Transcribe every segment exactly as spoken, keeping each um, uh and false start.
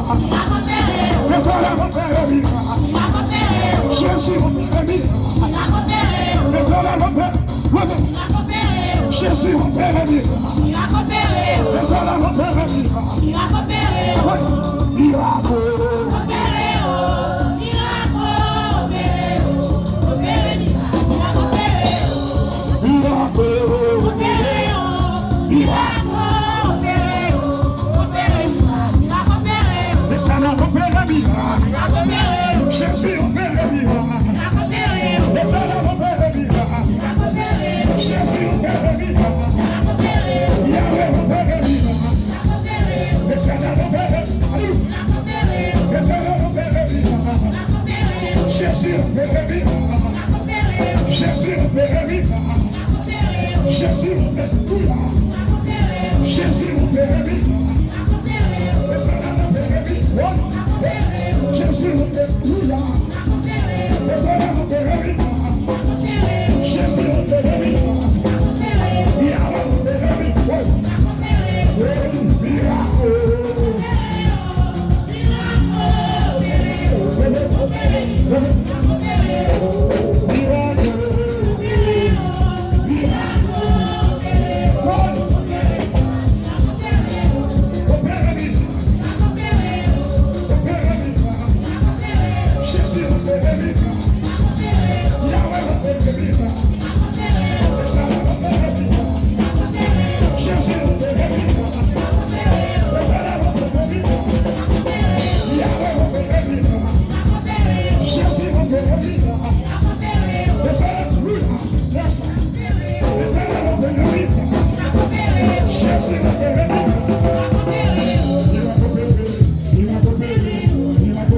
Letènèl opere mirak. Jezi opere mirak. Letènèl opere, Jezi opere mirak. Letènèl opere mirak. Wi, mirak. Mirak. Mirak. Letènèl opere mirak. Jezi opere mirak. Letènèl opere mirak. Jezi opere mirak. Yahweh opere mirak. Letènèl opere. Alelouya. Letènèl opere mirak. Jezi opere mirak. Jezi opere mirak. Jezi opere mirak. Jezi opere mirak. Letènèl opere mirak. Jezi opere mirak. Letènèl opere mirak. Jezi opere mirak. Yahweh opere mirak. Mirak.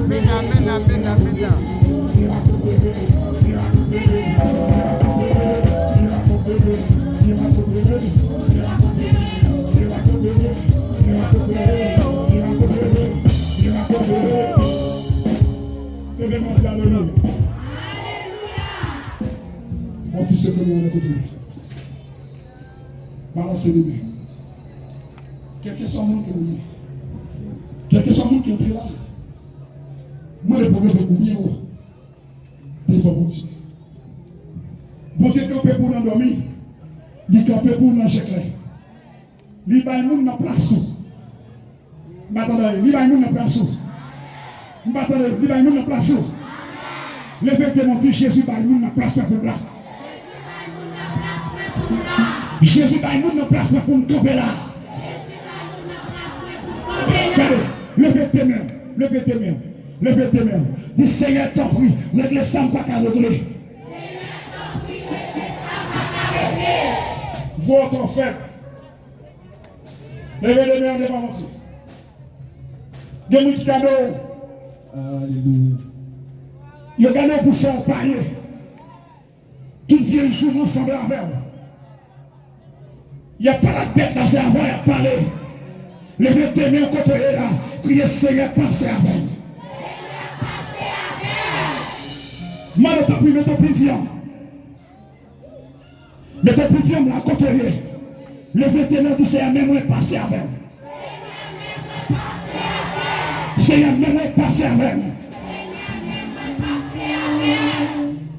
Mena, mena, mena, mena. Leve men w di alelouya. Bon, ti sekrè mwen kote. Balanse li men. Kèlkeswa moun ke w ye, kèlkeswa moun ke w te la, mwen leve pou leve pou byen wo devan Bondye. Bondye kanpe pou w nan dòmi, li kanpe pou w nan je klè. Li bay moun nan plas ou. M pa tande anyen. Li bay moun nan plas ou. M pa tande. Li bay moun nan plas ou. Leve de men w, di, Jezi bay moun nan plas mwen pou m la. Jezi bay moun nan plas mwen pou m kanpe la. Gade, leve de men w, leve de men w, leve de men w. Di, Senyè, tanpri, regle sa m pa ka regle. Voye w twò fèb. Leve de men w devan Bondye. Gen moun ki gade w. Alelouya. Yo gade w pou sa w pa ye. Tout vye jou yo sanble avè w. Y ap pale ak bèt la, se avè w y ap pale. Leve de men w kote w ye a, kriye, Senyè, pase avè m. Mande w tanpri, mete w plizyè. Mete plizyè la kote w ye. Leve de men w, di, Senyè, men mwen pase avè m. Senyè, men mwen pase avè m.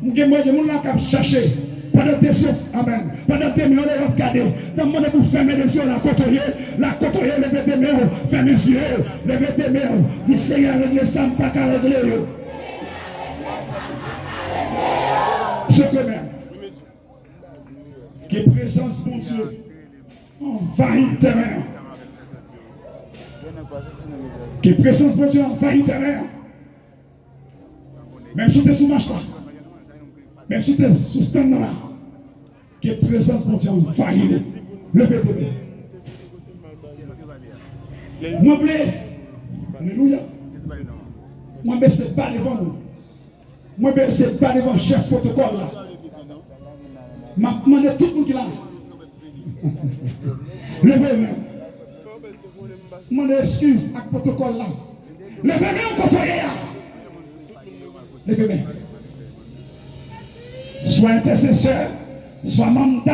M gen, mwen gen moun la k ap chache. Pandan de zye, amèn. Pandan de men w leve w ap gade. Nan mande pou fèmen de zye w la kote w ye. La kote w ye, leve de men w, fèmen zye w. Leve de men w. Di, Senyè, regle sa m pa ka regle yo. Sekrè men. Ke prezans Bondye anvayi tèren an. Ke prezans Bondye anvayi tèren an. Menm si w te sou mach la, menm si w te sou stand nan la, ke prezans Bondye anvayi nou. Leve de men. Mwen vle, alelouya, mwen bese ba devan nou. Mwen bese ba devan chèf pwotokòl la. M ap mande tout moun ki la. Leve men. Mande eskiz ak pwotokòl la. Leve men w kote w ye a. Leve men. Swa entèsesè, swa manm da